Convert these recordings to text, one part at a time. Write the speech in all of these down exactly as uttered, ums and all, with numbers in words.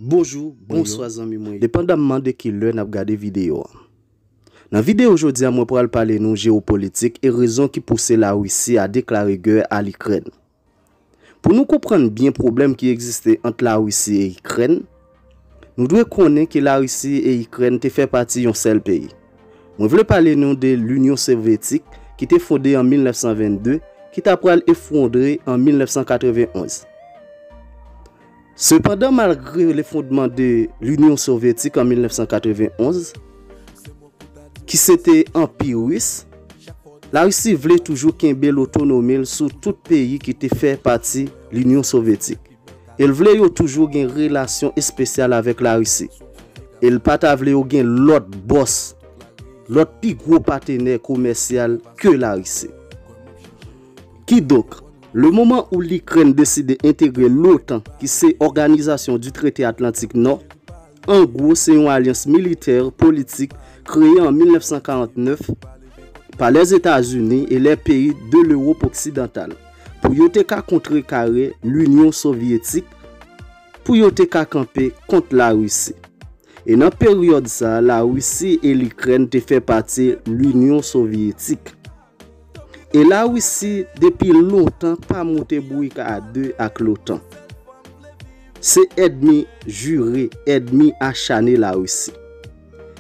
Bonjou, bonswa zanmi mwen, depandamman de ki lè n ap gade videyo a. Nan videyo jodi a, mwen pral pale nou jewopolitik e rezon ki pouse Larisi a deklare gè a Likrèn. Pou nou konprann byen pwoblèm ki egziste ant Larisi e Ikrèn, nou dwe konnen ke Larisi e Ikrèn te fè pati yon sèl peyi. Mwen vle pale nou de Linyon Sovyetik ki te fonde an mil nèf san vennde, ki ta pral efwondre an mil nèf san katrevenonz. Sepandan, malgre lefondman de Linyon Sovyetik an mil nèf san katrevenonz, ki se te Anpi Ris, Larisi vle toujou kenbe lotonomi l sou tout peyi ki te fè pati Linyon Sovyetik. E l vle yo toujou gen relasyon espesyal avèk Larisi. E l pa ta vle yo gen lòt bòs, lòt pi gwo patenè komèsyal ke Larisi. Kidonk, le moman où Likrèn deside entegre l'OTAN, ki se Organisation du Traité Atlantique Nord, an gwo, se yon alyans militè politik kreye an mil nèf san karant nèf pa Lèzetazini e lè peyi de Lewòp oksidantal pou yo te ka kontrekare Linyon Sovyetik, pou yo te ka kanpe kont Larisi. E nan peryòd sa a, Larisi e Likrèn te fè pati Linyon Sovyetik. E Larisi, depi lontan, pa moute bourik a de ak l'OTAN. Se ènmi jire, ènmi achane Larisi.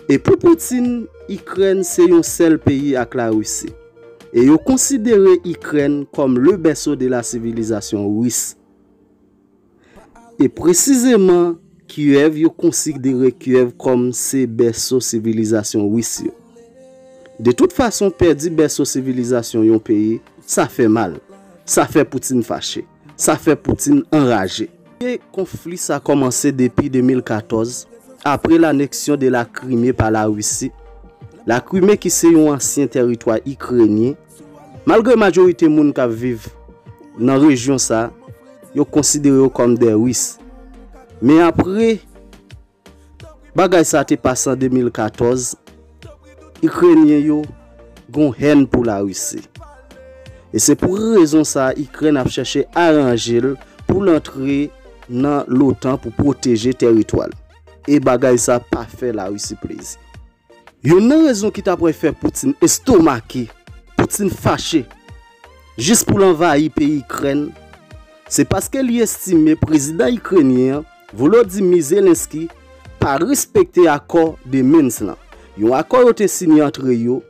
E pou Putin, Ikrèn se yon sèl peyi ak Larisi. E yo konsidere Ikrèn kòm le berceau de la civilisation russe. E presizeman, Kiev, yo konsidere Kiev kòm se bèso sivilizasyon ris yo. De tout fason, pèdi bèso sivilizasyon yon peyi, sa fè mal. Sa fè Putin fache. Sa fè Putin anraje. E konfli sa kòmanse depi de mil katòz, apre laneksyon de la Krime pa Larisi. La Krime ki se yon ansyen tèritwa ikrenyen. Malgre majorite moun k ap viv nan rejyon sa, yo konsidere yo kòm de Ris. Men apre bagay sa te pase an de mil katòz, Ikrenyen yo gon hèn pou Larisi. E se pou rezon sa Ikrèn ap chèche aranje l pou l antre nan l'OTAN pou pwoteje tèritwa l. E bagay sa pa fè Larisi plezi. Youn nan rezon ki ta pral fè Putin estomake, Putin fache, jis pou l anvayi peyi Ikrèn, se paske li estime prezidan ikrenyen an, Volodymyr Zelensky, pa respekte akò de Minsk lan, yon akò yo te siyen antre yo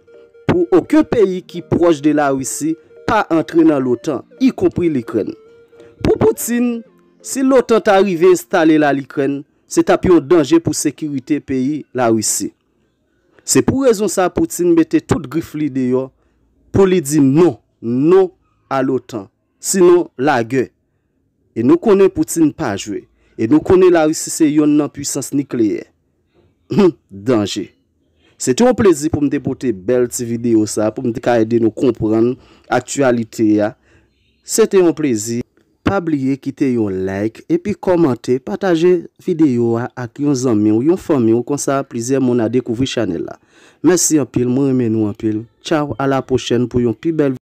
pou okenn peyi ki pwòch de Larisi pa antre nan l'OTAN, ikonpri Likrèn. Pou Putin, si l'OTAN ta rive enstale la Likrèn, se t ap yon danje pou sekirite peyi Larisi. Se pou rezon sa Putin mete tout grif li deyò pou li di non, non a l'OTAN, sinon lagè. E nou konnen Putin pa jwe. E nou konnen Larisi se yonn nan pwisans nikleyè. Hum, danje. Se te yon plezi pou m te pote bèl ti videyo sa, pou m te ka ede nou konprann aktyalite a. Se te yon plezi. Pa bliye kite yon like epi kòmante, pataje videyo a ak yon zanmi w, yon fanmi w, konsa plizyè moun a dekouvri chanèl la. Mèsi anpil, mwen renmen nou anpil. Tchaw, a la pwochèn pou yon pi bèl